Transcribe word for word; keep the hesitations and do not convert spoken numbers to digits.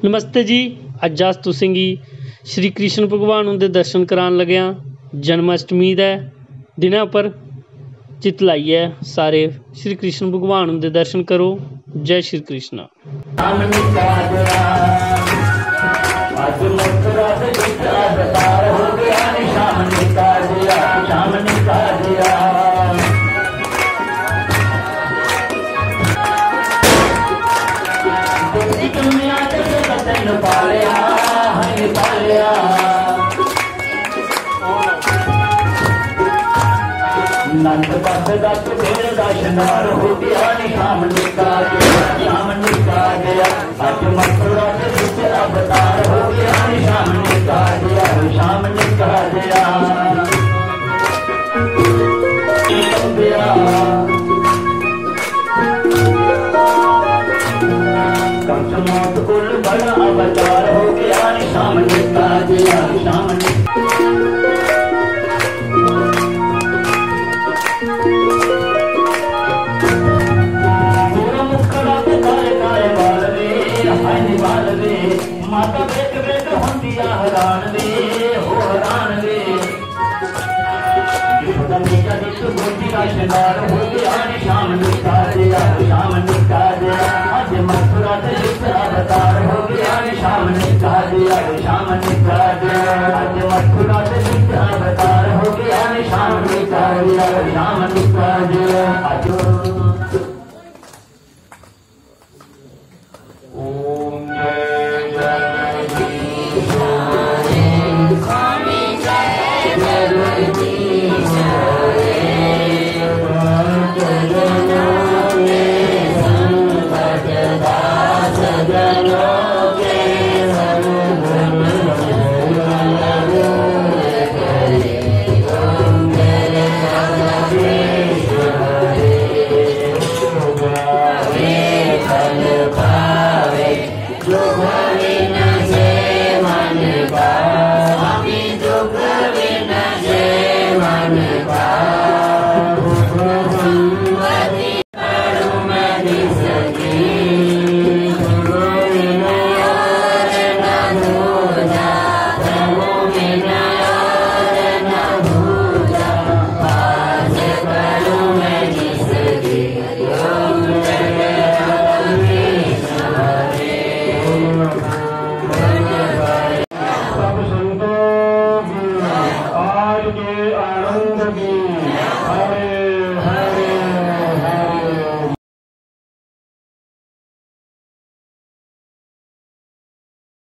नमस्ते जी, अज्ज अस तुसेंगी श्री कृष्ण भगवान हुंदे दर्शन करान लगे आं। जन्माष्टमी दे दिनै उप्पर चित लाइयै सारे श्री कृष्ण भगवान हुंदे दर्शन करो। जय श्री कृष्ण। शाम निकाल गया, आज मथुरा से जित अवतार हो गया, शाम निकाल गया, शाम निकाल गया। दुनिया के बदन पालिया, है पालिया। नंद बस दस बेर दा शनार हो गया, नी शाम निकाल गया, शाम निकाल गया। अज मथुरा के विच अवतार हो गया, नी शाम निकाल गया, शाम निकाल गया। कंस मौत कुल बड़ा अवतार हो गया, नी शाम निकाल गया, शाम निकाल। पूरा मुखड़ा ते काले काले बाल रे, हाय नी बाल रे। माता वेख वेख होंदी आ हैरान रे, हो हैरान रे। यशोदा मैया दी तू गोदी दा शनार हो गया, नी शाम नी।